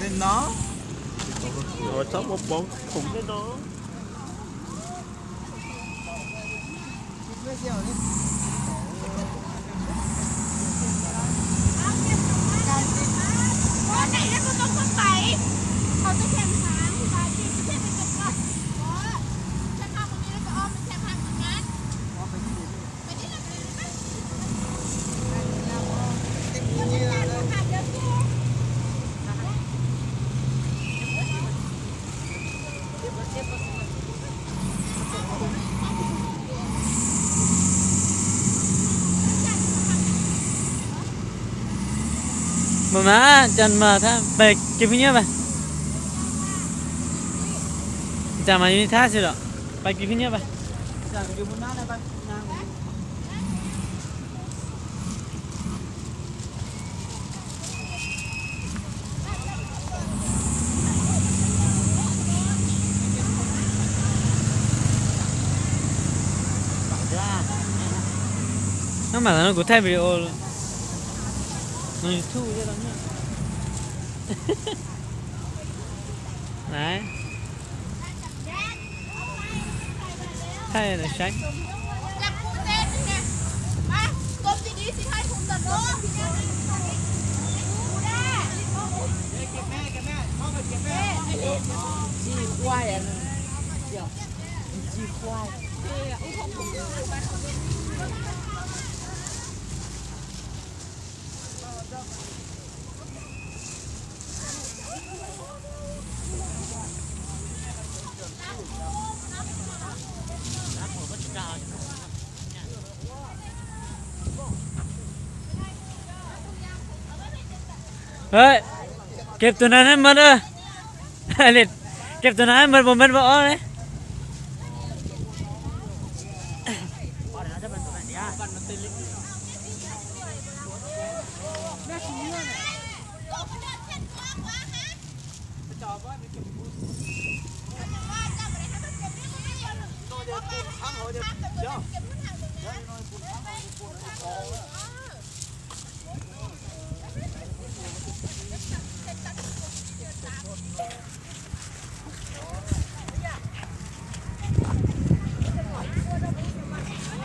Ua tsob pov pov khoom tej no. Mas mas, cas mas thab pais kiv phij nyuj pais. Cas mas yus thab xwb los, pais kiv phij nyuj pais. Nyob mas no kuv thaij video no YouTube thiab tau nyiaj. Thaij saib. Keb tus nas maj, keb tus nas maj, puas maj puas ob ne.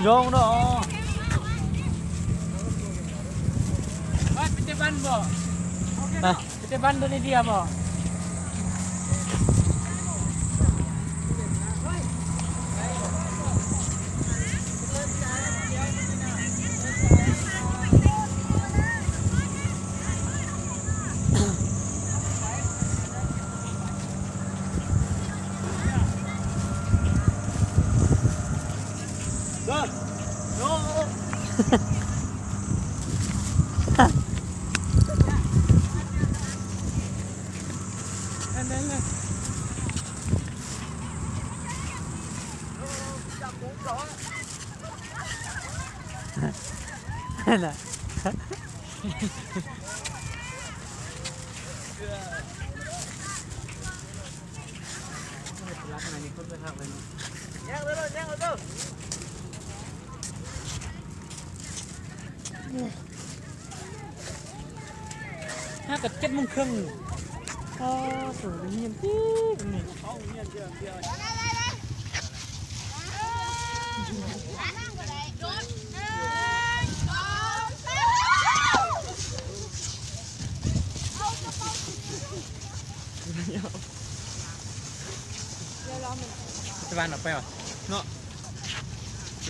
Zoo no. Peb tej pab ntawd li tiag mas. Hab kaum tsib moos kheej. Tus nyiam tib nws. Vaj no peb os. No.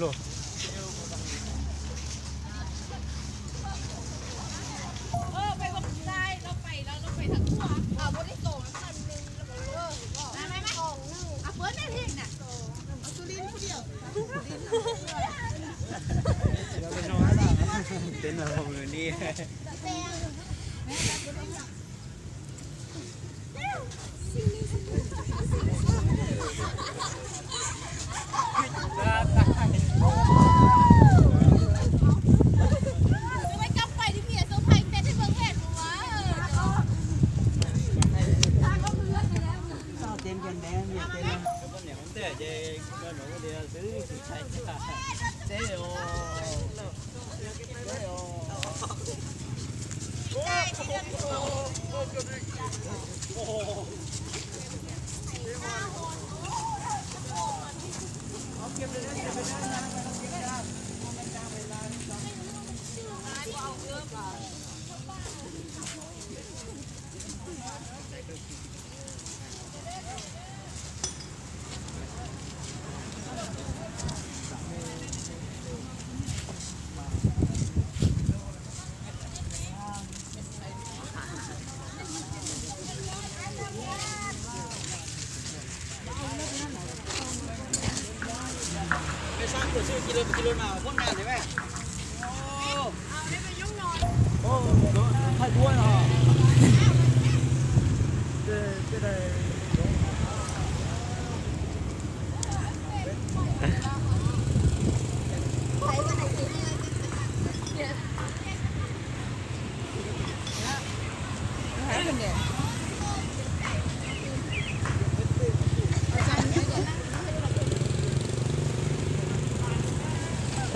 Los. Teb no hau li.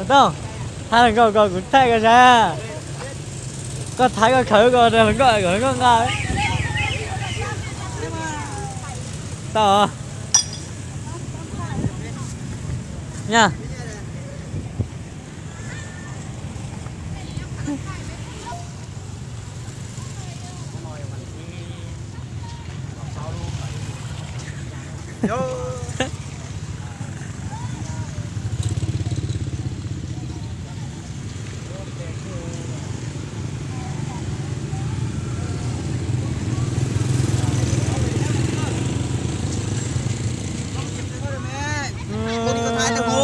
Tau, thaiv hluas nkauj ko kuv thaij koj saib. Koj thaiv koj khawv ko hluas nkauj kom hluas nkauj nqa. Tau. Nyaj.